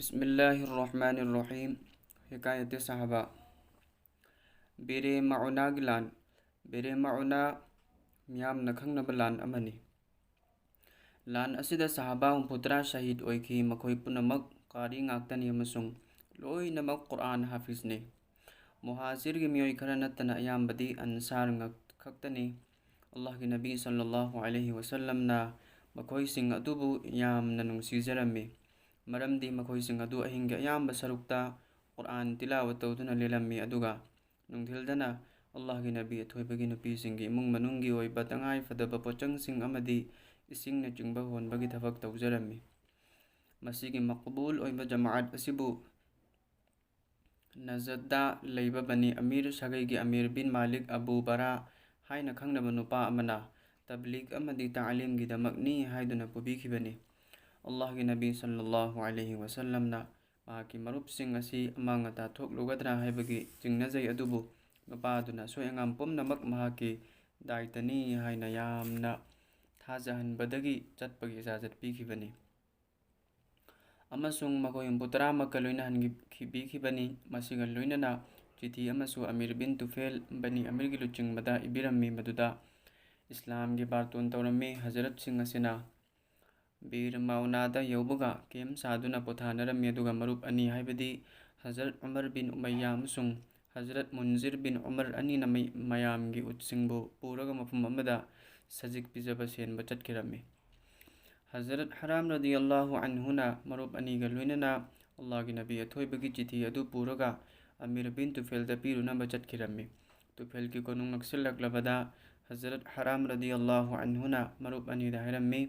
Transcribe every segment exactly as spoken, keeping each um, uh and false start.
بسم الله الرحمن الرحيم. حكاية الصحابة. ꯕꯤꯔꯦ ꯃꯎꯅꯥꯒꯤ ꯂꯥꯟ꯫ ꯕꯤꯔꯦ ꯃꯎꯅꯥ ꯃꯤꯌꯥꯝꯅ ꯈꯪꯅꯕ ꯂꯥꯟ ꯑꯃꯅꯤ꯫ ꯂꯥꯟ ꯑꯁꯤꯗ ꯁꯍꯥꯕꯥ ꯍꯨꯝꯐꯨꯇꯔꯥ ꯁꯍꯤꯗ ꯑꯣꯏꯈꯤ꯫ ꯃꯈꯣꯏ ꯄꯨꯝꯅꯃꯛ ꯀꯥꯔꯤ ꯉꯥꯛꯇꯅꯤ ꯑꯃꯁꯨꯡ ꯂꯣꯏꯅꯃꯛ ꯀꯨꯔꯥꯟ ꯍꯥꯐꯤꯖꯅꯤ꯫ ꯃꯨꯍꯥꯖꯤꯔꯒꯤ ꯃꯤꯑꯣꯏ ꯈꯔ ꯅꯠꯇꯅ ꯑꯌꯥꯝꯕꯗꯤ ꯑꯟꯁꯥꯔ ꯉꯥꯛ-, ꯈꯛꯇꯅꯤ꯫ ꯑꯜꯂꯥꯍꯒꯤ ꯅꯕꯤ ꯁꯜꯂꯜꯂꯥꯍꯨ ꯑꯂꯩꯍꯤ ꯋꯥꯁꯜꯂꯝꯅ ꯃꯈꯣꯏꯁꯤꯡ ꯑꯗꯨꯕꯨ ꯌꯥꯝꯅ ꯅꯨꯡꯁꯤꯖꯔꯝꯃꯤ, ꯃꯔꯝꯗꯤ ꯃꯈꯣꯏꯁꯤꯡ ꯑꯗꯨ ꯑꯍꯤꯡꯒꯤ ꯑꯌꯥꯝꯕ ꯁꯔꯨꯛꯇ ꯀꯨꯔꯥꯟ ꯇꯤꯂꯥꯋꯠ ꯇꯧꯗꯨꯅ ꯂꯦꯜꯂꯝꯃꯤ, ꯑꯗꯨꯒ ꯅꯨꯡꯊꯤꯜꯗꯅ ꯑꯜꯂꯥꯍꯒꯤ ꯅꯕꯤ ꯑꯊꯣꯏꯕꯒꯤ ꯅꯨꯄꯤꯁꯤꯡꯒꯤ ꯏꯃꯨꯡ ꯃꯅꯨꯡꯒꯤ ꯑꯣꯏꯕ ꯇꯉꯥꯏ ꯐꯗꯕ ꯄꯣꯠꯆꯪꯁꯤꯡ ꯑꯃꯗꯤ ꯏꯁꯤꯡꯅꯆꯤꯡꯕ ꯍꯣꯟꯕꯒꯤ ꯊꯕꯛ ꯇꯧꯖꯔꯝꯃꯤ꯫ ꯃꯁꯤꯒꯤ ꯃꯛꯕꯨꯜ ꯑꯣꯏꯕ ꯖꯃꯥꯑꯠ ꯑꯁꯤꯕꯨ ꯅꯖꯗꯗ ꯂꯩꯕ ꯕꯅꯤ ꯑꯃꯤꯔ ꯁꯥꯒꯩꯒꯤ ꯑꯃꯤꯔ ꯕꯤꯟ ꯃꯥꯂꯤꯛ ꯑꯕꯨ ꯕꯔꯥ ꯍꯥꯏꯅ ꯈꯪꯅꯕ ꯅꯨꯄꯥ ꯑꯃꯅ ꯇꯕ꯭ꯂꯤꯒ ꯑꯃꯗꯤ ꯇꯥꯂꯤꯝꯒꯤꯗꯃꯛꯅꯤ ꯍꯥꯏꯗꯨꯅ ꯄꯨꯕꯤꯈꯤꯕꯅꯤ꯫ ꯑꯜꯂꯥꯍꯒꯤ ꯅꯕꯤ ꯁꯜꯂꯜꯂꯥꯍꯨ ꯑꯂꯩꯍꯤ ꯋꯥꯁꯜꯂꯝꯅ ꯃꯍꯥꯛꯀꯤ ꯃꯔꯨꯞꯁꯤꯡ ꯑꯁꯤ ꯑꯃꯥꯡ ꯑꯇꯥ ꯊꯣꯛꯂꯨꯒꯗ꯭ꯔꯥ ꯍꯥꯏꯕꯒꯤ ꯆꯤꯡꯅꯖꯩ, ꯑꯗꯨꯕꯨ ꯅꯨꯄꯥ ꯑꯗꯨꯅ ꯑꯁꯣꯏ ꯑꯉꯥꯝ ꯄꯨꯝꯅꯃꯛ ꯃꯍꯥꯛꯀꯤ ꯗꯥꯏꯇꯅꯤ ꯍꯥꯏꯅ ꯌꯥꯝꯅ ꯊꯥꯖꯍꯟꯕꯗꯒꯤ ꯆꯠꯄꯒꯤ ꯏꯖꯥꯖꯠ ꯄꯤꯈꯤꯕꯅꯤ꯫ ꯑꯃꯁꯨꯡ ꯃꯈꯣꯏ ꯍꯨꯝꯐꯨ ꯇꯔꯥꯃꯛꯀ ꯂꯣꯏꯅ ꯍꯟꯈꯤ-, ꯄꯤꯈꯤꯕꯅꯤ꯫ ꯃꯁꯤꯒ ꯂꯣꯏꯅꯅ ꯆꯤꯊꯤ ꯑꯃꯁꯨ ꯑꯃꯤꯔ ꯕꯤꯟ ꯇꯨꯐꯦꯜ ꯕꯅꯤ ꯑꯃꯤꯔꯒꯤ ꯂꯨꯆꯤꯡꯕꯗ ꯏꯕꯤꯔꯝꯃꯤ, ꯃꯗꯨꯗ ꯏꯁꯂꯥꯝꯒꯤ ꯕꯥꯔꯇꯣꯟ ꯇꯧꯔꯝꯃꯤ꯫ ꯍꯖꯔꯠꯁꯤꯡ ꯑꯁꯤꯅ ꯕꯤꯔ ꯃꯥꯎꯅꯥꯗ ꯌꯧꯕꯒ ꯀꯦꯝ ꯁꯥꯗꯨꯅ ꯄꯣꯊꯥꯅꯔꯝꯃꯤ, ꯑꯗꯨꯒ ꯃꯔꯨꯞ ꯑꯅꯤ, ꯍꯥꯏꯕꯗꯤ ꯍꯖꯔꯠ ꯎꯃꯔ ꯕꯤꯟ ꯎꯃꯩꯌꯥ ꯑꯃꯁꯨꯡ ꯍꯖꯔꯠ ꯃꯨꯟꯖꯤꯔ ꯕꯤꯟ ꯎꯃꯔ ꯑꯅꯤꯅ ꯃꯩ-, ꯃꯌꯥꯝꯒꯤ ꯎꯠꯁꯤꯡꯕꯨ ꯄꯨꯔꯒ ꯃꯐꯝ ꯑꯃꯗ ꯁꯖꯤꯛ ꯄꯤꯖꯕ ꯁꯦꯟꯕ ꯆꯠꯈꯤꯔꯝꯃꯤ꯫ ꯍꯖꯔꯠ ꯍꯔꯥꯝ ꯔꯗꯤꯌꯜꯂꯥꯍꯨ ꯑꯟꯍꯨꯅ ꯃꯔꯨꯞ ꯑꯅꯤꯒ ꯂꯣꯏꯅꯅ ꯑꯜꯂꯥꯍꯒꯤ ꯅꯕꯤ ꯑꯊꯣꯏꯕꯒꯤ ꯆꯤꯊꯤ ꯑꯗꯨ ꯄꯨꯔꯒ ꯑꯃꯤꯔ ꯕꯤꯟ ꯇꯨꯐꯦꯜꯗ ꯄꯤꯔꯨꯅꯕ ꯆꯠꯈꯤꯔꯝꯃꯤ꯫ ꯇꯨꯐꯦꯜꯒꯤ ꯀꯣꯅꯨꯡ ꯅꯛꯁꯤꯜꯂꯛꯂꯕꯗ ꯍꯖꯔꯠ ꯍꯔꯥꯝ ꯔꯗꯤꯌꯜꯂꯥꯍꯨ ꯑꯟꯍꯨꯅ ꯃꯔꯨꯞ ꯑꯅꯤꯗ ꯍꯥꯏꯔꯝꯃꯤ,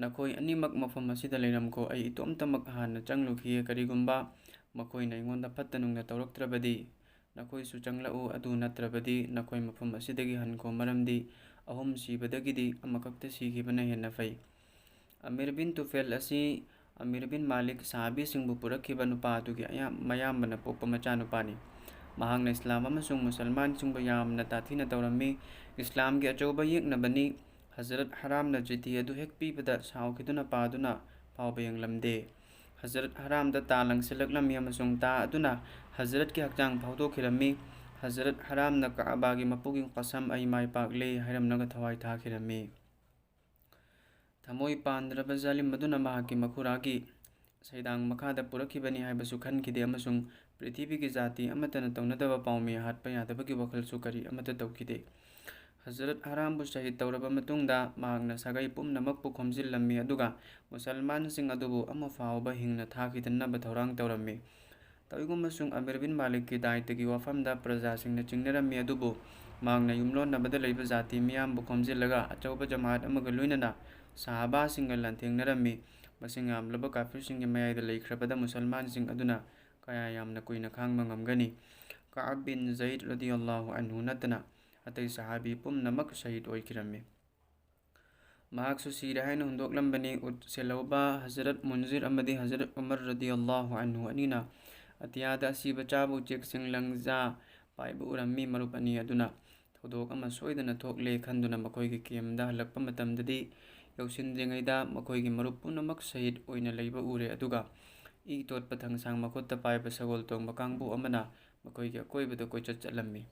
"ꯅꯈꯣꯏ ꯑꯅꯤꯃꯛ ꯃꯐꯝ ꯑꯁꯤꯗ ꯂꯩꯔꯝꯈꯣ, ꯑꯩ ꯏꯇꯣꯝꯇꯃꯛ ꯍꯥꯟꯅ ꯆꯪꯂꯨꯈꯤꯒꯦ꯫ ꯀꯔꯤꯒꯨꯝꯕ ꯃꯈꯣꯏꯅ ꯑꯩꯉꯣꯟꯗ ꯐꯠꯇ ꯅꯨꯡꯗ ꯇꯧꯔꯛꯇ꯭ꯔꯕꯗꯤ, ꯅꯈꯣꯏꯁꯨ ꯆꯪꯂꯛꯎ, ꯑꯗꯨ ꯅꯠꯇ꯭ꯔꯕꯗꯤ ꯅꯈꯣꯏ ꯃꯐꯝ ꯑꯁꯤꯗꯒꯤ ꯍꯟꯈꯣ, ꯃꯔꯝꯗꯤ ꯑꯍꯨꯝ ꯁꯤꯕꯗꯒꯤꯗꯤ ꯑꯃꯈꯛꯇ ꯁꯤꯈꯤꯕꯅ ꯍꯦꯟꯅ ꯐꯩ"꯫ ꯑꯃꯤꯔ ꯕꯤꯟ ꯇꯨꯐꯦꯜ ꯑꯁꯤ ꯑꯃꯤꯔ ꯕꯤꯟ ꯃꯥꯂꯤꯛ ꯁꯍꯥꯕꯤꯁꯤꯡꯕꯨ ꯄꯨꯔꯛꯈꯤꯕ ꯅꯨꯄꯥ ꯑꯗꯨꯒꯤ ꯑꯌꯥꯝ-, ꯃꯌꯥꯝꯕꯅ ꯄꯣꯛꯄ ꯃꯆꯥꯅꯨꯄꯥꯅꯤ꯫ ꯃꯍꯥꯛꯅ ꯏꯁꯂꯥꯝ ꯑꯃꯁꯨꯡ ꯃꯨꯁꯜꯃꯥꯟꯁꯤꯡꯕꯨ ꯌꯥꯝꯅ ꯇꯥꯊꯤꯅ ꯇꯧꯔꯝꯃꯤ꯫ ꯏꯁꯂꯥꯝꯒꯤ ꯑꯆꯧꯕ ꯌꯦꯛꯅꯕꯅꯤ꯫ ꯍꯖꯔꯠ ꯍꯔꯥꯝꯅ ꯆꯤꯊꯤ ꯑꯗꯨ ꯍꯦꯛ ꯄꯤꯕꯗ ꯁꯥꯎꯈꯤꯗꯨꯅ ꯄꯥꯗꯨꯅ ꯐꯥꯎꯕ ꯌꯦꯡꯂꯝꯗꯦ꯫ ꯍꯖꯔꯠ ꯍꯔꯥꯝꯗ ꯇꯥ ꯂꯪꯁꯤꯜꯂꯛꯂꯝꯃꯤ ꯑꯃꯁꯨꯡ ꯇꯥ ꯑꯗꯨꯅ ꯍꯖꯔꯠꯀꯤ ꯍꯛꯆꯥꯡ ꯐꯥꯎꯗꯣꯛꯈꯤꯔꯝꯃꯤ꯫ ꯍꯖꯔꯠ ꯍꯔꯥꯝꯅ ꯀꯥꯕꯥꯒꯤ ꯃꯄꯨꯒꯤ ꯀꯁꯝ "ꯑꯩ ꯃꯥꯏ ꯄꯥꯛꯂꯦ" ꯍꯥꯏꯔꯝꯂꯒ ꯊꯋꯥꯏ ꯊꯥꯈꯤꯔꯝꯃꯤ꯫ ꯊꯃꯣꯏ ꯄꯥꯟꯗ꯭ꯔꯕ ꯖꯥꯂꯤꯝ ꯑꯗꯨꯅ ꯃꯍꯥꯛꯀꯤ ꯃꯈꯨꯔꯥꯒꯤ ꯁꯩꯗꯥꯡ ꯃꯈꯥꯗ ꯄꯨꯔꯛꯈꯤꯕꯅꯤ ꯍꯥꯏꯕꯁꯨ ꯈꯟꯈꯤꯗꯦ ꯑꯃꯁꯨꯡ ꯄ꯭ꯔꯤꯊꯤꯕꯤꯒꯤ ꯖꯥꯇꯤ ꯑꯃꯠꯇꯅ ꯇꯧꯅꯗꯕ ꯄꯥꯎꯃꯤ ꯍꯥꯠꯄ ꯌꯥꯗꯕꯒꯤ ꯋꯥꯈꯜꯁꯨ ꯀꯔꯤ ꯑꯃꯠꯇ ꯇꯧꯈꯤꯗꯦ꯫ ꯍꯖꯔꯠ ꯍꯔꯥꯝꯕꯨ ꯁꯍꯤꯗ ꯇꯧꯔꯕ ꯃꯇꯨꯡꯗ ꯃꯍꯥꯛꯅ ꯁꯥꯒꯩ ꯄꯨꯝꯅꯃꯛꯄꯨ ꯈꯣꯝꯖꯤꯜꯂꯝꯃꯤ, ꯑꯗꯨꯒ ꯃꯨꯁꯜꯃꯥꯟꯁꯤꯡ ꯑꯗꯨꯕꯨ ꯑꯃ ꯐꯥꯎꯕ ꯍꯤꯡꯅ ꯊꯥꯈꯤꯗꯅꯕ ꯊꯧꯔꯥꯡ ꯇꯧꯔꯝꯃꯤ꯫ ꯇꯧꯏꯒꯨꯝꯕꯁꯨꯡ ꯑꯃꯤꯔ ꯕꯤꯟ ꯃꯥꯂꯤꯛꯀꯤ ꯗꯥꯏꯇꯒꯤ ꯋꯥꯐꯝꯗ ꯄ꯭ꯔꯖꯥꯁꯤꯡꯅ ꯆꯤꯡꯅꯔꯝꯃꯤ, ꯑꯗꯨꯕꯨ ꯃꯍꯥꯛꯅ ꯌꯨꯝꯂꯣꯟꯅꯕꯗ ꯂꯩꯕ ꯖꯥꯇꯤ ꯃꯤꯌꯥꯝꯕꯨ ꯈꯣꯝꯖꯤꯜꯂꯒ ꯑꯆꯧꯕ ꯖꯃꯥꯠ ꯑꯃꯒ ꯂꯣꯏꯅꯅ ꯁꯍꯥꯕꯥꯁꯤꯡꯒ ꯂꯥꯟꯊꯦꯡꯅꯔꯝꯃꯤ꯫ ꯃꯁꯤꯡ ꯌꯥꯝꯂꯕ ꯀꯥꯐꯤꯔꯁꯤꯡꯒꯤ ꯃꯌꯥꯏꯗ ꯂꯩꯈ꯭ꯔꯕꯗ ꯃꯨꯁꯜꯃꯥꯟꯁꯤꯡ ꯑꯗꯨꯅ ꯀꯌꯥ ꯌꯥꯝꯅ ꯀꯨꯏꯅ ꯈꯥꯡꯕ ꯉꯝꯒꯅꯤ? ꯀꯥꯑꯕ ꯕꯤꯟ ꯖꯩꯗ ꯔꯗꯤꯌꯜꯂꯥꯍꯨ ꯑꯟꯍꯨ ꯅꯠꯇꯅ ꯑꯇꯩ ꯁꯍꯥꯕꯤ ꯄꯨꯝꯅꯃꯛ ꯁꯍꯤꯗ ꯑꯣꯏꯈꯤꯔꯝꯃꯤ꯫ ꯃꯍꯥꯛꯁꯨ ꯁꯤꯔꯦ ꯍꯥꯏꯅ ꯍꯨꯟꯗꯣꯛꯂꯝꯕꯅꯤ꯫ ꯎꯠ ꯁꯦꯜꯍꯧꯕ ꯍꯖꯔꯠ ꯃꯨꯟꯖꯤꯔ ꯑꯃꯗꯤ ꯍꯖꯔꯠ ꯎꯃꯔ ꯔꯗꯤꯌꯜꯂꯥꯍꯨ ꯑꯟꯍꯨ ꯑꯅꯤꯅ ꯑꯇꯤꯌꯥꯗ ꯑꯁꯤꯕ ꯆꯥꯕ ꯎꯆꯦꯛꯁꯤꯡ ꯂꯪꯖꯥ ꯄꯥꯏꯕ ꯎꯔꯝꯃꯤ꯫ ꯃꯔꯨꯞ ꯑꯅꯤ ꯑꯗꯨꯅ ꯊꯧꯗꯣꯛ ꯑꯃ ꯁꯣꯏꯗꯅ ꯊꯣꯛꯂꯦ ꯈꯟꯗꯨꯅ ꯃꯈꯣꯏꯒꯤ ꯀꯦꯝꯗ ꯍꯜꯂꯛꯄ ꯃꯇꯝꯗꯗꯤ, ꯌꯧꯁꯤꯟꯗ꯭ꯔꯤꯉꯩꯗ ꯃꯈꯣꯏꯒꯤ ꯃꯔꯨꯞ ꯄꯨꯝꯅꯃꯛ ꯁꯍꯤꯗ ꯑꯣꯏꯅ ꯂꯩꯕ ꯎꯔꯦ, ꯑꯗꯨꯒ ꯏ ꯇꯣꯠꯄ ꯊꯥꯡꯁꯥꯡ ꯃꯈꯨꯠꯇ ꯄꯥꯏꯕ ꯁꯒꯣꯜ ꯇꯣꯡꯕ ꯀꯥꯡꯕꯨ ꯑꯃꯅ ꯃꯈꯣꯏꯒꯤ ꯑꯀꯣꯏꯕꯗ ꯀꯣꯏꯆꯠ ꯆꯠꯂꯝꯃꯤ꯫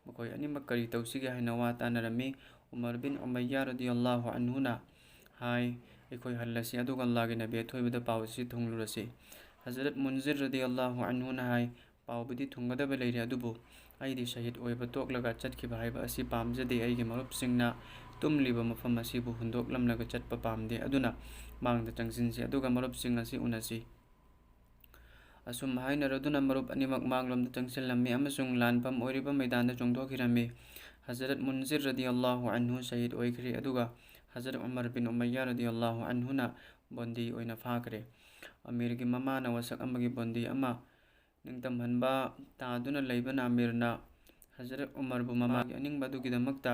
ꯃꯈꯣꯏ ꯑꯅꯤꯃꯛ ꯀꯔꯤ ꯇꯧꯁꯤꯒꯦ ꯍꯥꯏꯅ ꯋꯥ ꯇꯥꯅꯔꯝꯃꯤ꯫ ꯎꯃꯔ ꯕꯤꯟ ꯎꯃꯩꯌꯥ ꯔꯗꯤꯌꯜꯂꯥꯍꯨ ꯑꯟꯍꯨꯅ ꯍꯥꯏ, "ꯑꯩꯈꯣꯏ ꯍꯜꯂꯁꯤ, ꯑꯗꯨꯒ ꯑꯜꯂꯥꯍꯒꯤ ꯅꯕꯤ ꯑꯊꯣꯏꯕꯗ ꯄꯥꯎ ꯑꯁꯤ ꯊꯨꯡꯂꯨꯔꯁꯤ꯫" ꯍꯖꯔꯠ ꯃꯨꯟꯖꯤꯔ ꯔꯗꯤꯌꯜꯂꯥꯍꯨ ꯑꯟꯍꯨꯅ ꯍꯥꯏ, "ꯄꯥꯎꯕꯨꯗꯤ ꯊꯨꯡꯒꯗꯕ ꯂꯩꯔꯦ, ꯑꯗꯨꯕꯨ ꯑꯩꯗꯤ ꯁꯍꯤꯗ ꯑꯣꯏꯕ ꯇꯣꯛꯂꯒ ꯆꯠꯈꯤꯕ ꯍꯥꯏꯕ ꯑꯁꯤ ꯄꯥꯝꯖꯗꯦ꯫ ꯑꯩꯒꯤ ꯃꯔꯨꯞꯁꯤꯡꯅ ꯇꯨꯝꯂꯤꯕ ꯃꯐꯝ ꯑꯁꯤꯕꯨ ꯍꯨꯟꯗꯣꯛꯂꯝꯂꯒ ꯆꯠꯄ ꯄꯥꯝꯗꯦ꯫ ꯑꯗꯨꯅ ꯃꯥꯡꯗ ꯆꯪꯁꯤꯟꯁꯤ, ꯑꯗꯨꯒ ꯃꯔꯨꯞꯁꯤꯡ ꯑꯁꯤ ꯎꯅꯁꯤ꯫" ꯑꯁꯨꯝ ꯍꯥꯏꯅꯔꯗꯨꯅ ꯃꯔꯨꯞ ꯑꯅꯤꯃꯛ ꯃꯥꯡꯂꯣꯝꯗ ꯆꯪꯁꯤꯜꯂꯝꯃꯤ ꯑꯃꯁꯨꯡ ꯂꯥꯟꯐꯝ ꯑꯣꯏꯔꯤꯕ ꯃꯩꯗꯥꯟꯗ ꯆꯣꯡꯊꯣꯛꯈꯤꯔꯝꯃꯤ꯫ ꯍꯖꯔꯠ ꯃꯨꯟꯖꯤꯔ ꯔꯗꯤꯌꯜꯂꯥꯍꯨ ꯑꯟꯍꯨ ꯁꯍꯤꯗ ꯑꯣꯏꯈ꯭ꯔꯦ, ꯑꯗꯨꯒ ꯍꯖꯔꯠ ꯎꯃꯔ ꯕꯤꯟ ꯎꯃꯩꯌꯥ ꯔꯗꯤꯌꯜꯂꯥꯍꯨ ꯑꯟꯍꯨꯅ ꯕꯣꯟꯗꯤ ꯑꯣꯏꯅ ꯐꯥꯈ꯭ꯔꯦ꯫ ꯑꯃꯤꯔꯒꯤ ꯃꯃꯥꯅ ꯋꯥꯁꯛ ꯑꯃꯒꯤ ꯕꯣꯟꯗꯤ ꯑꯃ ꯅꯤꯡꯇꯝꯍꯟꯕ ꯇꯥꯗꯨꯅ ꯂꯩꯕꯅ ꯑꯃꯤꯔꯅ ꯍꯖꯔꯠ ꯎꯃꯔꯕꯨ ꯃꯃꯥꯒꯤ ꯑꯅꯤꯡꯕ ꯑꯗꯨꯒꯤꯗꯃꯛꯇ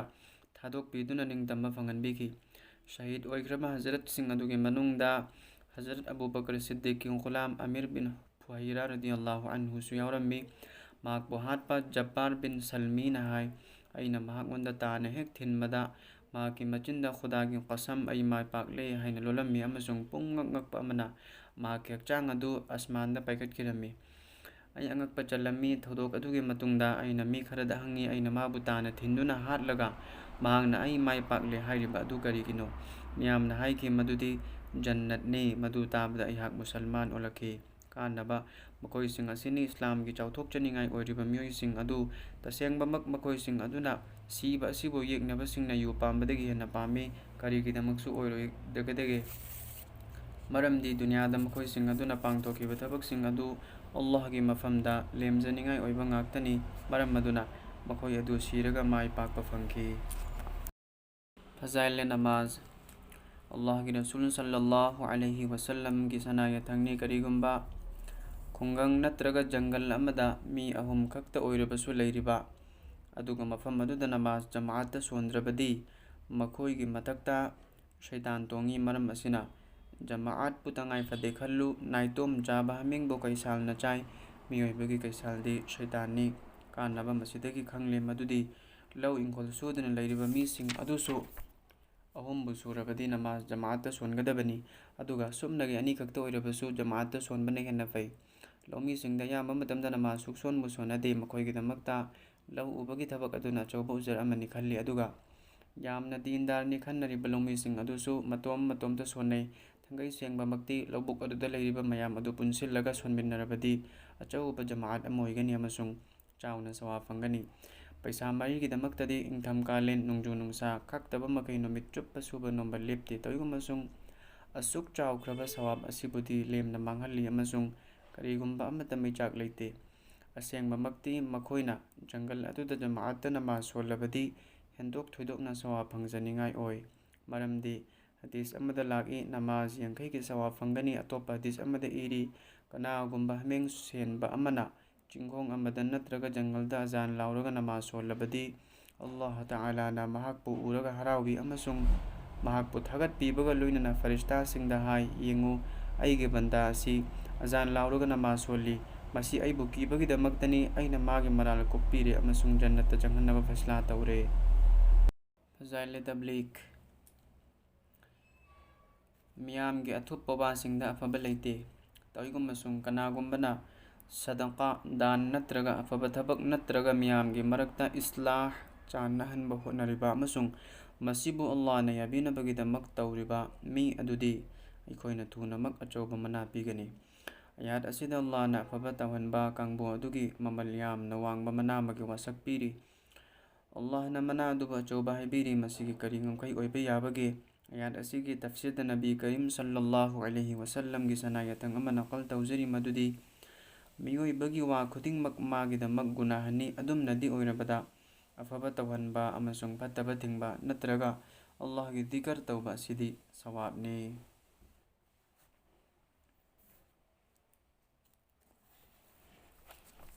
ꯊꯥꯗꯣꯛꯄꯤꯗꯨꯅ ꯅꯤꯡꯇꯝꯕ ꯐꯪꯍꯟꯕꯤꯈꯤ꯫ ꯁꯍꯤꯗ ꯑꯣꯏꯈ꯭ꯔꯕ ꯍꯖꯔꯠꯁꯤꯡ ꯑꯗꯨꯒꯤ ꯃꯅꯨꯡꯗ ꯍꯖꯔꯠ ꯑꯕꯨ ꯕꯀꯔ ꯁꯤꯗꯤꯛꯀꯤ ꯒꯨꯂꯥꯝ ꯑꯃꯤꯔ ꯕꯤꯟ ꯐꯨꯍꯩꯔꯥ ꯔꯗꯤꯌꯜꯂꯥꯍꯨ ꯑꯟꯍꯨꯁꯨ ꯌꯥꯎꯔꯝꯃꯤ꯫ ꯃꯍꯥꯛꯄꯨ ꯍꯥꯠꯄ ꯖꯕꯥꯔ ꯕꯤꯟ ꯁꯜꯃꯤꯅ ꯍꯥꯏ, "ꯑꯩꯅ ꯃꯍꯥꯛꯉꯣꯟꯗ ꯇꯥꯅ ꯍꯦꯛ ꯊꯤꯟꯕꯗ, ꯃꯍꯥꯛꯀꯤ ꯃꯆꯤꯟꯗ ꯈꯨꯗꯥꯒꯤ ꯀꯁꯝ, ꯑꯩ ꯃꯥꯏ ꯄꯥꯛꯂꯦ ꯍꯥꯏꯅ ꯂꯣꯜꯂꯝꯃꯤ, ꯑꯃꯁꯨꯡ ꯄꯨꯡꯉꯛ ꯉꯛꯄ ꯑꯃꯅ ꯃꯍꯥꯛꯀꯤ ꯍꯛꯆꯥꯡ ꯑꯗꯨ ꯑꯁꯃꯥꯟꯗ ꯄꯥꯏꯈꯠꯈꯤꯔꯝꯃꯤ꯫ ꯑꯩ ꯑꯉꯛꯄ ꯆꯜꯂꯝꯃꯤ꯫ ꯊꯧꯗꯣꯛ ꯑꯗꯨꯒꯤ ꯃꯇꯨꯡꯗ ꯑꯩꯅ ꯃꯤ ꯈꯔꯗ ꯍꯪꯉꯤ꯫ ꯑꯩꯅ ꯃꯥꯕꯨ ꯇꯥꯅ ꯊꯤꯟꯗꯨꯅ ꯍꯥꯠꯂꯒ ꯃꯍꯥꯛꯅ "ꯑꯩ ꯃꯥꯏ ꯄꯥꯛꯂꯦ" ꯍꯥꯏꯔꯤꯕ ꯑꯗꯨ ꯀꯔꯤꯒꯤꯅꯣ? ꯃꯤꯌꯥꯝꯅ ꯍꯥꯏꯈꯤ, "ꯃꯗꯨꯗꯤ ꯖꯟꯅꯠꯅꯤ"꯫ ꯃꯗꯨ ꯇꯥꯕꯗ ꯑꯩꯍꯥꯛ ꯃꯨꯁꯜꯃꯥꯟ ꯑꯣꯜꯂꯛꯈꯤ꯫ ꯀꯥꯟꯅꯕ: ꯃꯈꯣꯏꯁꯤꯡ ꯑꯁꯤꯅꯤ ꯏꯁꯂꯥꯝꯒꯤ ꯆꯥꯎꯊꯣꯛꯆꯅꯤꯡꯉꯥꯏ ꯑꯣꯏꯔꯤꯕ ꯃꯤꯑꯣꯏꯁꯤꯡ ꯑꯗꯨ꯫ ꯇꯁꯦꯡꯕꯃꯛ ꯃꯈꯣꯏꯁꯤꯡ ꯑꯗꯨꯅ ꯁꯤꯕ ꯑꯁꯤꯕꯨ ꯌꯦꯛꯅꯕꯁꯤꯡꯅ ꯌꯨ ꯄꯥꯝꯕꯗꯒꯤ ꯍꯦꯟꯅ ꯄꯥꯝꯃꯤ꯫ ꯀꯔꯤꯒꯤꯗꯃꯛꯁꯨ ꯑꯣꯏꯔꯣꯏꯗꯒꯗꯒꯦ? ꯃꯔꯝꯗꯤ ꯗꯨꯅꯤꯌꯥꯗ ꯃꯈꯣꯏꯁꯤꯡ ꯑꯗꯨꯅ ꯄꯥꯡꯊꯣꯛꯈꯤꯕ ꯊꯕꯛꯁꯤꯡ ꯑꯗꯨ ꯑꯜꯂꯥꯍꯒꯤ ꯃꯐꯝꯗ ꯂꯦꯝꯖꯅꯤꯡꯉꯥꯏ ꯑꯣꯏꯕ ꯉꯥꯛꯇꯅꯤ꯫ ꯃꯔꯝ ꯑꯗꯨꯅ ꯃꯈꯣꯏ ꯑꯗꯨ ꯁꯤꯔꯒ ꯃꯥꯏ ꯄꯥꯛꯄ ꯐꯪꯈꯤ꯫ ꯐꯖꯥꯏꯂꯦ ꯅꯃꯥꯖ꯫ ꯑꯜꯂꯥꯍꯒꯤ ꯔꯁꯨꯜ ꯁꯜꯂꯜꯂꯥꯍꯨ ꯑꯂꯩꯍꯤ ꯋꯁꯜꯂꯝꯒꯤ ꯁꯅꯥ ꯌꯥꯊꯪꯅꯤ꯫ ꯀꯔꯤꯒꯨꯝꯕ ꯈꯨꯡꯒꯪ ꯅꯠꯇ꯭ꯔꯒ ꯖꯪꯒꯜ ꯑꯃꯗ ꯃꯤ ꯑꯍꯨꯝ ꯈꯛꯇ ꯑꯣꯏꯔꯕꯁꯨ ꯂꯩꯔꯤꯕ, ꯑꯗꯨꯒ ꯃꯐꯝ ꯑꯗꯨꯗ ꯅꯃꯥꯖ ꯖꯃꯥꯑꯠꯇ ꯁꯣꯟꯗ꯭ꯔꯕꯗꯤ, ꯃꯈꯣꯏꯒꯤ ꯃꯊꯛꯇ ꯁꯩꯇꯥꯟ ꯇꯣꯡꯉꯤ꯫ ꯃꯔꯝ ꯑꯁꯤꯅ, ꯖꯃꯥꯑꯠꯄꯨ ꯇꯉꯥꯏ ꯐꯗꯦ ꯈꯜꯂꯨ꯫ ꯅꯥꯏꯇꯣꯝ ꯆꯥꯕ ꯍꯥꯃꯦꯡꯕꯨ ꯀꯩꯁꯥꯜꯅ ꯆꯥꯏ꯫ ꯃꯤꯑꯣꯏꯕꯒꯤ ꯀꯩꯁꯥꯜꯗꯤ ꯁꯩꯇꯥꯟꯅꯤ꯫ ꯀꯥꯟꯅꯕ: ꯃꯁꯤꯗꯒꯤ ꯈꯪꯂꯦ ꯃꯗꯨꯗꯤ ꯂꯧ ꯏꯪꯈꯣꯜ ꯁꯨꯗꯨꯅ ꯂꯩꯔꯤꯕ ꯃꯤꯁꯤꯡ ꯑꯗꯨꯁꯨ ꯑꯍꯨꯝꯕꯨ ꯁꯨꯔꯕꯗꯤ ꯅꯃꯥꯖ ꯖꯃꯥꯑꯠꯇ ꯁꯣꯟꯒꯗꯕꯅꯤ꯫ ꯑꯗꯨꯒ ꯁꯨꯞꯅꯒꯤ ꯑꯅꯤꯈꯛꯇ ꯑꯣꯏꯔꯕꯁꯨ ꯖꯃꯥꯑꯠꯇ ꯁꯣꯟꯕꯅ ꯍꯦꯟꯅ ꯐꯩ꯫ ꯂꯧꯃꯤꯁꯤꯡꯗ ꯑꯌꯥꯝꯕ ꯃꯇꯝꯗ ꯅꯃꯥꯖ ꯁꯨꯛꯁꯣꯟꯕꯨ ꯁꯣꯟꯅꯗꯦ꯫ ꯃꯈꯣꯏꯒꯤꯗꯃꯛꯇ ꯂꯧ ꯎꯕꯒꯤ ꯊꯕꯛ ꯑꯗꯨꯅ ꯑꯆꯧꯕ ꯎꯖꯔ ꯑꯃꯅꯤ ꯈꯜꯂꯤ꯫ ꯑꯗꯨꯒ ꯌꯥꯝꯅ ꯗꯤꯟꯗꯥꯔꯅꯤ ꯈꯟꯅꯔꯤꯕ ꯂꯧꯃꯤꯁꯤꯡ ꯑꯗꯨꯁꯨ ꯃꯇꯣꯝ ꯃꯇꯣꯝꯇ ꯁꯣꯟꯅꯩ꯫ ꯊꯥꯡꯒꯩ ꯁꯦꯡꯕꯃꯛꯇꯤ ꯂꯧꯕꯨꯛ ꯑꯗꯨꯗ ꯂꯩꯔꯤꯕ ꯃꯌꯥꯝ ꯑꯗꯨ ꯄꯨꯟꯁꯤꯜꯂꯒ ꯁꯣꯟꯃꯤꯟꯅꯔꯕꯗꯤ ꯑꯆꯧꯕ ꯖꯃꯥꯑꯠ ꯑꯃ ꯑꯣꯏꯒꯅꯤ ꯑꯃꯁꯨꯡ ꯆꯥꯎꯅ ꯁꯋꯥꯕ ꯐꯪꯒꯅꯤ꯫ ꯄꯩꯁꯥ ꯃꯔꯤꯒꯤꯗꯃꯛꯇꯗꯤ ꯏꯪꯊꯝ ꯀꯥꯂꯦꯟ, ꯅꯣꯡꯖꯨ ꯅꯨꯡꯁꯥ ꯈꯥꯛꯇꯕ ꯃꯈꯩ ꯅꯨꯃꯤꯠ ꯆꯨꯞꯄ ꯁꯨꯕ ꯅꯣꯝꯕ ꯂꯦꯞꯇꯦ꯫ ꯇꯧꯏꯒꯨꯝꯕꯁꯨꯡ ꯑꯁꯨꯛ ꯆꯥꯎꯈ꯭ꯔꯕ ꯁꯋꯥꯕ ꯑꯁꯤꯕꯨꯗꯤ ꯂꯦꯝꯅ ꯃꯥꯡꯍꯜꯂꯤ ꯑꯃꯁꯨꯡ ꯀꯔꯤꯒꯨꯝꯕ ꯑꯃꯠꯇ ꯃꯩꯆꯥꯛ ꯂꯩꯇꯦ꯫ ꯑꯁꯦꯡꯕꯃꯛꯇꯤ ꯃꯈꯣꯏꯅ ꯖꯪꯒꯜ ꯑꯗꯨꯗ ꯖꯃꯥꯑꯠꯇ ꯅꯃꯥꯖ ꯁꯣꯜꯂꯕꯗꯤ ꯍꯦꯟꯗꯣꯛ ꯊꯣꯏꯗꯣꯛꯅ ꯁꯋꯥꯕ ꯐꯪꯖꯅꯤꯡꯉꯥꯏ ꯑꯣꯏ꯫ ꯃꯔꯝꯗꯤ ꯍꯗꯤꯁ ꯑꯃꯗ ꯂꯥꯛꯏ, "ꯅꯃꯥꯖ ꯌꯥꯡꯈꯩꯒꯤ ꯁꯋꯥꯕ ꯐꯪꯒꯅꯤ"꯫ ꯑꯇꯣꯞꯄ ꯍꯗꯤꯁ ꯑꯃꯗ ꯏꯔꯤ, "ꯀꯅꯥꯒꯨꯝꯕ ꯍꯥꯃꯦꯡ ꯁꯦꯟꯕ ꯑꯃꯅ ꯆꯤꯡꯈꯣꯡ ꯑꯃꯗ ꯅꯠꯇ꯭ꯔꯒ ꯖꯪꯒꯜꯗ ꯑꯖꯥꯟ ꯂꯥꯎꯔꯒ ꯅꯃꯥꯖ ꯁꯣꯜꯂꯕꯗꯤ, ꯑꯜꯂꯥꯍ ꯇꯥꯂꯥꯅ ꯃꯍꯥꯛꯄꯨ ꯎꯔꯒ ꯍꯔꯥꯎꯏ ꯑꯃꯁꯨꯡ ꯃꯍꯥꯛꯄꯨ ꯊꯥꯒꯠꯄꯤꯕꯒ ꯂꯣꯏꯅꯅ ꯐꯔꯤꯁꯇꯥꯁꯤꯡꯗ ꯍꯥꯏ, 'ꯌꯦꯡꯉꯨ, ꯑꯩꯒꯤ ꯕꯟꯗꯥ ꯑꯁꯤ ꯑꯖꯥꯟ ꯂꯥꯎꯔꯒ ꯅꯃꯥꯖ ꯁꯣꯜꯂꯤ꯫ ꯃꯁꯤ ꯑꯩꯕꯨ ꯀꯤꯕꯒꯤꯗꯃꯛꯇꯅꯤ꯫ ꯑꯩꯅ ꯃꯥꯒꯤ ꯃꯔꯥꯜ ꯀꯣꯛꯄꯤꯔꯦ ꯑꯃꯁꯨꯡ ꯖꯟꯅꯠꯇ ꯆꯪꯍꯟꯅꯕ ꯐꯩꯁꯂꯥ ꯇꯧꯔꯦ"꯫ ꯐꯖꯥꯏꯂꯦ ꯇꯕ꯭ꯂꯤꯒ꯫ ꯃꯤꯌꯥꯝꯒꯤ ꯑꯊꯨꯞꯄ ꯋꯥꯁꯤꯡꯗ ꯑꯐꯕ ꯂꯩꯇꯦ꯫ ꯇꯧꯏꯒꯨꯝꯕꯁꯨꯡ ꯀꯅꯥꯒꯨꯝꯕꯅ ꯁꯗꯀꯥ, ꯗꯥꯟ ꯅꯠꯇ꯭ꯔꯒ ꯑꯐꯕ ꯊꯕꯛ ꯅꯠꯇ꯭ꯔꯒ ꯃꯤꯌꯥꯝꯒꯤ ꯃꯔꯛꯇ ꯏꯁꯂꯥꯍ, ꯆꯥꯟꯅꯍꯟꯕ ꯍꯣꯠꯅꯔꯤꯕ ꯑꯃꯁꯨꯡ ꯃꯁꯤꯕꯨ ꯑꯜꯂꯥꯍꯅ ꯌꯥꯕꯤꯅꯕꯒꯤꯗꯃꯛ ꯇꯧꯔꯤꯕ ꯃꯤ ꯑꯗꯨꯗꯤ ꯑꯩꯈꯣꯏꯅ ꯊꯨꯅꯃꯛ ꯑꯆꯧꯕ ꯃꯅꯥ ꯄꯤꯒꯅꯤ꯫ ꯑꯌꯥꯠ ꯑꯁꯤꯗ ꯑꯜꯂꯥꯍꯅ ꯑꯐꯕ ꯇꯧꯍꯟꯕ ꯀꯥꯡꯕꯨ ꯑꯗꯨꯒꯤ ꯃꯃꯜ ꯌꯥꯝꯅ ꯋꯥꯡꯕ ꯃꯅꯥ ꯑꯃꯒꯤ ꯋꯥꯁꯛ ꯄꯤꯔꯤ꯫ ꯑꯜꯂꯥꯍꯅ ꯃꯅꯥ ꯑꯗꯨꯕꯨ ꯑꯆꯧꯕ ꯍꯥꯏꯕꯤꯔꯤ꯫ ꯃꯁꯤꯒꯤ ꯀꯔꯤ ꯉꯝꯈꯩ ꯑꯣꯏꯕ ꯌꯥꯕꯒꯦ? ꯑꯌꯥꯠ ꯑꯁꯤꯒꯤ ꯇꯐꯁꯤꯔꯗ ꯅꯕꯤ ꯀꯔꯤꯝ ꯁꯜꯂꯜꯂꯥꯍꯨ ꯑꯂꯩꯍꯤ ꯋꯁꯜꯂꯝꯒꯤ ꯁꯅꯥ ꯌꯥꯊꯪ ꯑꯃ ꯅꯀꯜ ꯇꯧꯖꯔꯤ, ꯃꯗꯨꯗꯤ ꯃꯤꯑꯣꯏꯕꯒꯤ ꯋꯥ ꯈꯨꯗꯤꯡꯃꯛ ꯃꯥꯒꯤꯗꯃꯛ ꯒꯨꯅꯥꯍꯅꯤ, ꯑꯗꯨꯝꯅꯗꯤ ꯑꯣꯏꯔꯕꯗ ꯑꯐꯕ ꯇꯧꯍꯟꯕ ꯑꯃꯁꯨꯡ ꯐꯠꯇꯕ ꯊꯤꯡꯕ ꯅꯠꯇ꯭ꯔꯒ ꯑꯜꯂꯥꯍꯒꯤ ꯗꯤꯀꯔ ꯇꯧꯕ ꯑꯁꯤꯗꯤ ꯁꯋꯥꯕꯅꯤ꯫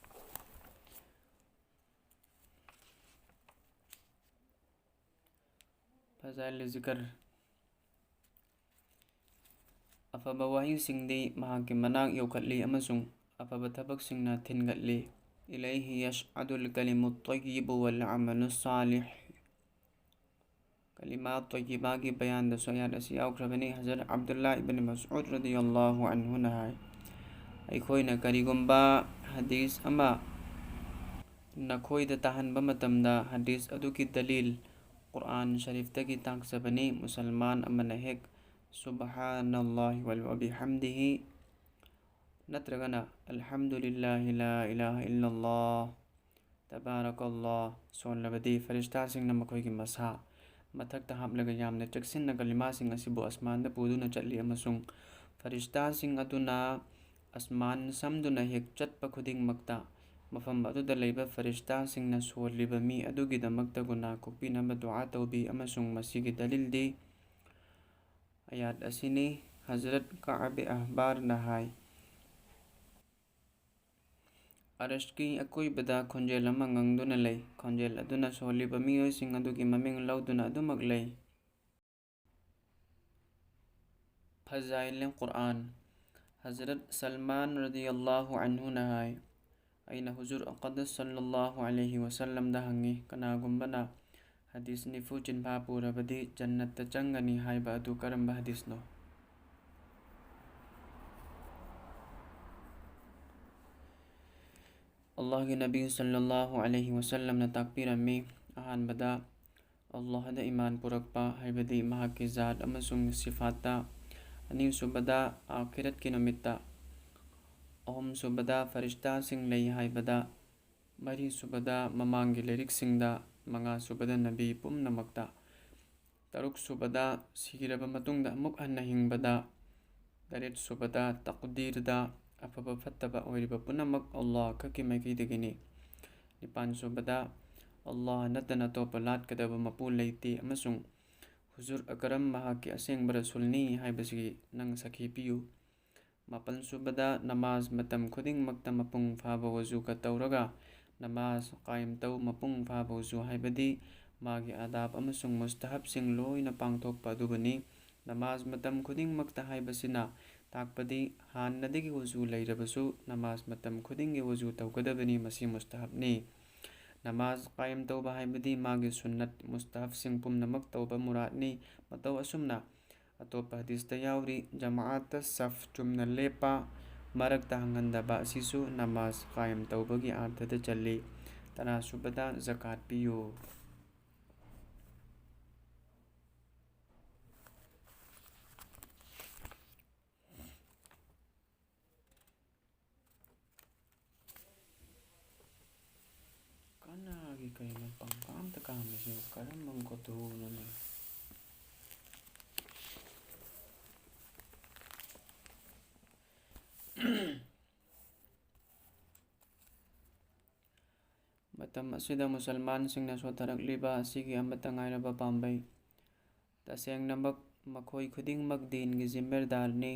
ꯐꯖꯥꯏꯜ ꯖꯤꯀꯔ꯫ ꯑꯐꯕ ꯋꯥꯍꯩꯁꯤꯡꯗꯤ ꯃꯍꯥꯛꯀꯤ ꯃꯅꯥꯛ ꯌꯧꯈꯠꯂꯤ ꯑꯃꯁꯨꯡ ꯑꯐꯕ ꯊꯕꯛꯁꯤꯡꯅ ꯊꯤꯟꯒꯠꯂꯤ꯫ إليه يصعد الكلم الطيب والعمل الصالح. ꯀꯂꯤꯃꯥ ꯇꯣꯏꯌꯤꯕꯥꯒꯤ ꯕꯌꯥꯟꯗꯁꯨ ꯑꯌꯥꯠ ꯑꯁꯤ ꯌꯥꯎꯈ꯭ꯔꯕꯅꯤ꯫ ꯍꯖꯔꯠ ꯑꯕꯗꯨꯜꯂꯥ ꯏꯕꯟ ꯃꯁꯎꯗ ꯔꯗꯤꯌꯜꯂꯥꯍꯨ ꯑꯟꯍꯨꯅ ꯍꯥꯏ, ꯑꯩꯈꯣꯏꯅ ꯀꯔꯤꯒꯨꯝꯕ ꯍꯗꯤꯁ ꯑꯃ ꯅꯈꯣꯏꯗ ꯇꯥꯍꯟꯕ ꯃꯇꯝꯗ, ꯍꯗꯤꯁ ꯑꯗꯨꯒꯤ ꯗꯂꯤꯜ ꯀꯨꯔꯑꯥꯟ ꯁꯔꯤꯐꯇꯒꯤ ꯇꯥꯛꯆꯕꯅꯤ꯫ ꯃꯨꯁꯜꯃꯥꯟ ꯑꯃꯅ ꯍꯦꯛ ꯁꯨꯕꯍꯥꯅꯜꯂꯥꯍꯤ ꯋꯕꯤꯍꯝꯗꯤꯍꯤ ꯅꯠꯇ꯭ꯔꯒꯅ ꯑꯜꯍꯝꯗꯨꯂꯤꯜꯂꯥꯍꯤ ꯂꯥ ꯏꯂꯥꯍ ꯏꯜꯂꯜꯂꯥꯍ ꯇꯕꯥꯔꯀꯜꯂꯥꯍ ꯁꯣꯜꯂꯕꯗꯤ, ꯐꯔꯤꯁꯇꯥꯁꯤꯡꯅ ꯃꯈꯣꯏꯒꯤ ꯃꯁꯥ ꯃꯊꯛꯇ ꯍꯥꯞꯂꯒ ꯌꯥꯝꯅ ꯆꯦꯛꯁꯤꯟꯅ ꯀꯂꯤꯃꯥꯁꯤꯡ ꯑꯁꯤꯕꯨ ꯑꯁꯃꯥꯟꯗ ꯄꯨꯗꯨꯅ ꯆꯠꯂꯤ, ꯑꯃꯁꯨꯡ ꯐꯔꯤꯁꯇꯥꯁꯤꯡ ꯑꯗꯨꯅ ꯑꯁꯃꯥꯟ ꯁꯝꯗꯨꯅ ꯍꯦꯛ ꯆꯠꯄ ꯈꯨꯗꯤꯡꯃꯛꯇ ꯃꯐꯝ ꯑꯗꯨꯗ ꯂꯩꯕ ꯐꯔꯤꯁꯇꯥꯁꯤꯡꯅ ꯁꯣꯜꯂꯤꯕ ꯃꯤ ꯑꯗꯨꯒꯤꯗꯃꯛꯇ ꯒꯨꯅꯥ ꯀꯣꯛꯄꯤꯅꯕ ꯗꯨꯑꯥ ꯇꯧꯕꯤ, ꯑꯃꯁꯨꯡ ꯃꯁꯤꯒꯤ ꯗꯂꯤꯜꯗꯤ ꯑꯌꯥꯠ ꯑꯁꯤꯅꯤ꯫ ꯍꯖꯔꯠ ꯀꯥꯕꯦ ꯑꯍꯕꯥꯔꯅ ꯍꯥꯏ, ꯑꯔꯁꯀꯤ ꯑꯀꯣꯏꯕꯗ ꯈꯣꯟꯖꯦꯜ ꯑꯃ ꯉꯪꯗꯨꯅ ꯂꯩ꯫ ꯈꯣꯟꯖꯦꯜ ꯑꯗꯨꯅ ꯁꯣꯜꯂꯤꯕ ꯃꯤꯑꯣꯏꯁꯤꯡ ꯑꯗꯨꯒꯤ ꯃꯃꯤꯡ ꯂꯧꯗꯨꯅ ꯑꯗꯨꯃꯛ ꯂꯩ꯫ ꯐꯖꯥꯏꯜ ꯀꯨꯔꯑꯥꯟ꯫ ꯍꯖꯔꯠ ꯁꯜꯃꯥꯟ ꯔꯗꯤꯌꯜꯂꯥꯍꯨ ꯑꯟꯍꯨꯅ ꯍꯥꯏ, ꯑꯩꯅ ꯍꯨꯖꯨꯔ ꯑꯀꯗꯁ ꯁꯜꯂꯜꯂꯥꯍꯨ ꯑꯂꯩꯍꯤ ꯋꯁꯜꯂꯝꯗ ꯍꯪꯉꯤ, ꯀꯅꯥꯒꯨꯝꯕꯅ ꯍꯗꯤꯁ ꯅꯤꯐꯨ ꯆꯤꯟꯐꯥ ꯄꯨꯔꯕꯗꯤ ꯖꯟꯅꯠꯇ ꯆꯪꯒꯅꯤ ꯍꯥꯏꯕ ꯑꯗꯨ ꯀꯔꯝꯕ ꯍꯗꯤꯁꯅꯣ? ꯑꯜꯂꯥꯍꯒꯤ ꯅꯕꯤ ꯁꯜꯂꯜꯂꯥꯍꯨ ꯑꯂꯩꯍꯤ ꯋꯁꯜꯂꯝꯅ ꯇꯥꯛꯄꯤꯔꯝꯃꯤ꯫ ꯑꯍꯥꯟꯕꯗ, ꯑꯜꯂꯥꯍꯗ ꯏꯃꯥꯟ ꯄꯨꯔꯛꯄ, ꯍꯥꯏꯕꯗꯤ ꯃꯍꯥꯛꯀꯤ ꯖꯥꯠ ꯑꯃꯁꯨꯡ ꯁꯤꯐꯥꯠꯇ꯫ ꯑꯅꯤꯁꯨꯕꯗ, ꯑꯥꯈꯤꯔꯠꯀꯤ ꯅꯨꯃꯤꯠꯇ꯫ ꯑꯍꯨꯝꯁꯨꯕꯗ, ꯐꯔꯤꯁꯇꯥꯁꯤꯡ ꯂꯩ ꯍꯥꯏꯕꯗ꯫ ꯃꯔꯤꯁꯨꯕꯗ, ꯃꯃꯥꯡꯒꯤ ꯂꯥꯏꯔꯤꯛꯁꯤꯡꯗ꯫ ꯃꯉꯥꯁꯨꯕꯗ, ꯅꯕꯤ ꯄꯨꯝꯅꯃꯛꯇ꯫ ꯇꯔꯨꯛꯁꯨꯕꯗ, ꯁꯤꯔꯕ ꯃꯇꯨꯡꯗ ꯑꯃꯨꯛ ꯍꯟꯅ ꯍꯤꯡꯕꯗ꯫ ꯇꯔꯦꯠꯁꯨꯕꯗ, ꯇꯛꯗꯤꯔꯗ꯫ ꯑꯐꯕ ꯐꯠꯇꯕ ꯑꯣꯏꯔꯤꯕ ꯄꯨꯝꯅꯃꯛ ꯑꯜꯂꯥꯍ ꯈꯛꯀꯤ ꯃꯥꯏꯀꯩꯗꯒꯤꯅꯤ꯫ ꯅꯤꯄꯥꯟꯁꯨꯕꯗ, ꯑꯜꯂꯥꯍ ꯅꯠꯇꯅ ꯑꯇꯣꯞꯄ ꯂꯥꯠꯀꯗꯕ ꯃꯄꯨ ꯂꯩꯇꯦ ꯑꯃꯁꯨꯡ ꯍꯨꯖꯨꯔ ꯑꯀꯔꯝ ꯃꯍꯥꯛꯀꯤ ꯑꯁꯦꯡꯕ ꯔꯁꯨꯜꯅꯤ ꯍꯥꯏꯕꯁꯤꯒꯤ ꯅꯪ ꯁꯥꯈꯤ ꯄꯤꯌꯨ꯫ ꯃꯥꯄꯜꯁꯨꯕꯗ, ꯅꯃꯥꯖ ꯃꯇꯝ ꯈꯨꯗꯤꯡꯃꯛꯇ ꯃꯄꯨꯡ ꯐꯥꯕ ꯋꯖꯨꯒ ꯇꯧꯔꯒ ꯅꯃꯥꯖ ꯀꯥꯌꯝ ꯇꯧ꯫ ꯃꯄꯨꯡ ꯐꯥꯕ ꯋꯖꯨ ꯍꯥꯏꯕꯗꯤ ꯃꯥꯒꯤ ꯑꯥꯗꯥꯕ ꯑꯃꯁꯨꯡ ꯃꯨꯁꯇꯍꯕꯁꯤꯡ ꯂꯣꯏꯅ ꯄꯥꯡꯊꯣꯛꯄ ꯑꯗꯨꯕꯨꯅꯤ꯫ ꯅꯃꯥꯖ ꯃꯇꯝ ꯈꯨꯗꯤꯡꯃꯛꯇ ꯍꯥꯏꯕꯁꯤꯅ ꯇꯥꯛꯄꯗꯤ ꯍꯥꯟꯅꯗꯒꯤ ꯋꯖꯨ ꯂꯩꯔꯕꯁꯨ ꯅꯃꯥꯖ ꯃꯇꯝ ꯈꯨꯗꯤꯡꯒꯤ ꯋꯖꯨ ꯇꯧꯒꯗꯕꯅꯤ, ꯃꯁꯤ ꯃꯨꯁꯇꯍꯕꯅꯤ꯫ ꯅꯃꯥꯖ ꯀꯥꯌꯝ ꯇꯧꯕ ꯍꯥꯏꯕꯗꯤ ꯃꯥꯒꯤ ꯁꯨꯟꯅꯠ ꯃꯨꯁꯇꯍꯕꯁꯤꯡ ꯄꯨꯝꯅꯃꯛ ꯇꯧꯕ ꯃꯨꯔꯥꯗꯅꯤ꯫ ꯃꯇꯧ ꯑꯁꯨꯝꯅ ꯑꯇꯣꯞꯄ ꯍꯗꯤꯁꯇ ꯌꯥꯎꯔꯤ, ꯖꯃꯥꯑꯠꯇ ꯁꯐ ꯆꯨꯝꯅ ꯂꯦꯞꯄ, ꯃꯔꯛꯇ ꯍꯪꯍꯟꯗꯕ ꯑꯁꯤꯁꯨ ꯅꯃꯥꯖ ꯀꯥꯌꯝ ꯇꯧꯕꯒꯤ ꯑꯥꯔꯊꯗ ꯆꯜꯂꯤ꯫ ꯇꯔꯥꯁꯨꯕꯗ, ꯖꯀꯥꯠ ꯄꯤꯌꯨ꯫ ꯀꯅꯥꯒꯤ ꯀꯩꯅꯣ ꯄꯪꯀꯥꯝꯗ ꯀꯥꯝꯃꯤꯁꯤꯕꯨ? ꯀꯔꯝꯕ ꯈꯨꯊꯨꯅꯣꯅꯦ? ꯃꯇꯝ ꯑꯁꯤꯗ ꯃꯨꯁꯜꯃꯥꯟꯁꯤꯡꯅ ꯁꯣꯠꯊꯔꯛꯂꯤꯕ ꯑꯁꯤꯒꯤ ꯑꯃꯠꯇ ꯉꯥꯏꯔꯕ ꯄꯥꯝꯕꯩ꯫ ꯇꯁꯦꯡꯅꯃꯛ, ꯃꯈꯣꯏ ꯈꯨꯗꯤꯡꯃꯛ ꯗꯤꯟꯒꯤ ꯖꯤꯝꯃꯦꯗꯥꯔꯅꯤ,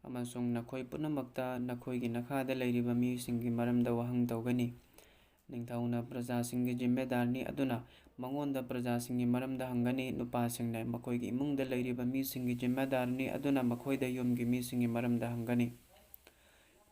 ꯑꯃꯁꯨꯡ ꯅꯈꯣꯏ ꯄꯨꯝꯅꯃꯛꯇ ꯅꯈꯣꯏꯒꯤ ꯅꯈꯥꯗ ꯂꯩꯔꯤꯕ ꯃꯤꯁꯤꯡꯒꯤ ꯃꯔꯝꯗ ꯋꯥꯍꯪ ꯇꯧꯒꯅꯤ꯫ ꯅꯤꯡꯊꯧꯅ ꯄ꯭ꯔꯖꯥꯁꯤꯡꯒꯤ ꯖꯤꯝꯃꯦꯗꯥꯔꯅꯤ, ꯑꯗꯨꯅ ꯃꯉꯣꯟꯗ ꯄ꯭ꯔꯖꯥꯁꯤꯡꯒꯤ ꯃꯔꯝꯗ ꯍꯪꯒꯅꯤ꯫ ꯅꯨꯄꯥꯁꯤꯡꯅ ꯃꯈꯣꯏꯒꯤ ꯏꯃꯨꯡꯗ ꯂꯩꯔꯤꯕ ꯃꯤꯁꯤꯡꯒꯤ ꯖꯤꯝꯃꯦꯗꯥꯔꯅꯤ, ꯑꯗꯨꯅ ꯃꯈꯣꯏꯗ ꯌꯨꯝꯒꯤ ꯃꯤꯁꯤꯡꯒꯤ ꯃꯔꯝꯗ ꯍꯪꯒꯅꯤ꯫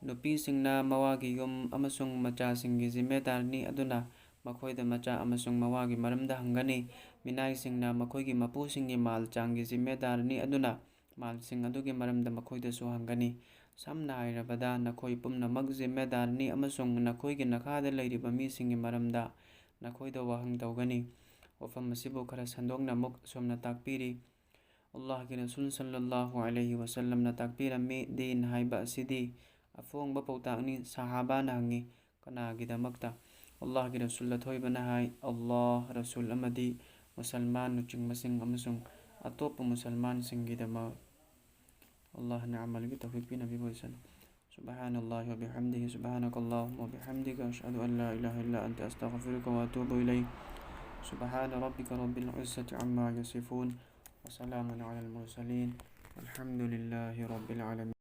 ꯅꯨꯄꯤꯁꯤꯡꯅ ꯃꯋꯥꯒꯤ ꯌꯨꯝ ꯑꯃꯁꯨꯡ ꯃꯆꯥꯁꯤꯡꯒꯤ ꯖꯤꯝꯃꯦꯗꯥꯔꯅꯤ, ꯑꯗꯨꯅ ꯃꯈꯣꯏꯗ ꯃꯆꯥ ꯑꯃꯁꯨꯡ ꯃꯋꯥꯒꯤ ꯃꯔꯝꯗ ꯍꯪꯒꯅꯤ꯫ ꯃꯤꯅꯥꯏꯁꯤꯡꯅ ꯃꯈꯣꯏꯒꯤ ꯃꯄꯨꯁꯤꯡꯒꯤ ꯃꯥꯜ ꯆꯥꯡꯒꯤ ꯖꯤꯝꯃꯦꯗꯥꯔꯅꯤ, ꯑꯗꯨꯅ ꯃꯥꯜꯁꯤꯡ ꯑꯗꯨꯒꯤ ꯃꯔꯝꯗ ꯃꯈꯣꯏꯗꯁꯨ ꯍꯪꯒꯅꯤ꯫ ꯁꯝꯅ ꯍꯥꯏꯔꯕꯗ, ꯅꯈꯣꯏ ꯄꯨꯝꯅꯃꯛ ꯖꯤꯝꯃꯦꯗꯥꯔꯅꯤ ꯑꯃꯁꯨꯡ ꯅꯈꯣꯏꯒꯤ ꯅꯈꯥꯗ ꯂꯩꯔꯤꯕ ꯃꯤꯁꯤꯡꯒꯤ ꯃꯔꯝꯗ ꯅꯈꯣꯏꯗ ꯋꯥꯍꯪ ꯇꯧꯒꯅꯤ꯫ ꯋꯥꯐꯝ ꯑꯁꯤꯕꯨ ꯈꯔ ꯁꯟꯗꯣꯛꯅ ꯑꯃꯨꯛ ꯑꯁꯨꯝꯅ ꯇꯥꯛꯄꯤꯔꯤ꯫ ꯑꯜꯂꯥꯍꯒꯤ ꯔꯁꯨꯜ ꯁꯜꯂꯜꯂꯥꯍꯨ ꯑꯂꯩꯍꯤ ꯋꯥꯁꯜꯂꯝꯅ ꯇꯥꯛꯄꯤꯔꯝꯃꯤ, ꯗꯤꯟ ꯍꯥꯏꯕ ꯑꯁꯤꯗꯤ ꯑꯐꯣꯡꯕ ꯄꯥꯎꯇꯥꯛꯅꯤ꯫ ꯁꯍꯥꯕꯥꯅ ꯍꯪꯉꯤ, "ꯀꯅꯥꯒꯤꯗꯃꯛꯇ?" ꯑꯜꯂꯥꯍꯒꯤ ꯔꯁꯨꯜ ꯑꯊꯣꯏꯕꯅ ꯍꯥꯏ, "ꯑꯜꯂꯥꯍ, ꯔꯁꯨꯜ ꯑꯃꯗꯤ ꯃꯨꯁꯜꯃꯥꯟ ꯂꯨꯆꯤꯡꯕꯁꯤꯡ ꯑꯃꯁꯨꯡ ꯑꯇꯣꯞꯄ ꯃꯨꯁꯜꯃꯥꯟꯁꯤꯡꯒꯤꯗꯃꯛ꯫" ꯑꯜꯂꯥꯍꯅ ꯑꯃꯜꯒꯤ ꯇꯧꯐꯤꯛ ꯄꯤꯅꯕꯤꯕ ꯑꯣꯏꯁꯅꯨ꯫ سبحان الله وبحمده، سبحانك اللهم وبحمدك، أشهد أن لا إله إلا أنت، أستغفرك وأتوب إليك. سبحان ربك رب العزة عما يصفون، وسلام على المرسلين، والحمد لله رب العالمين.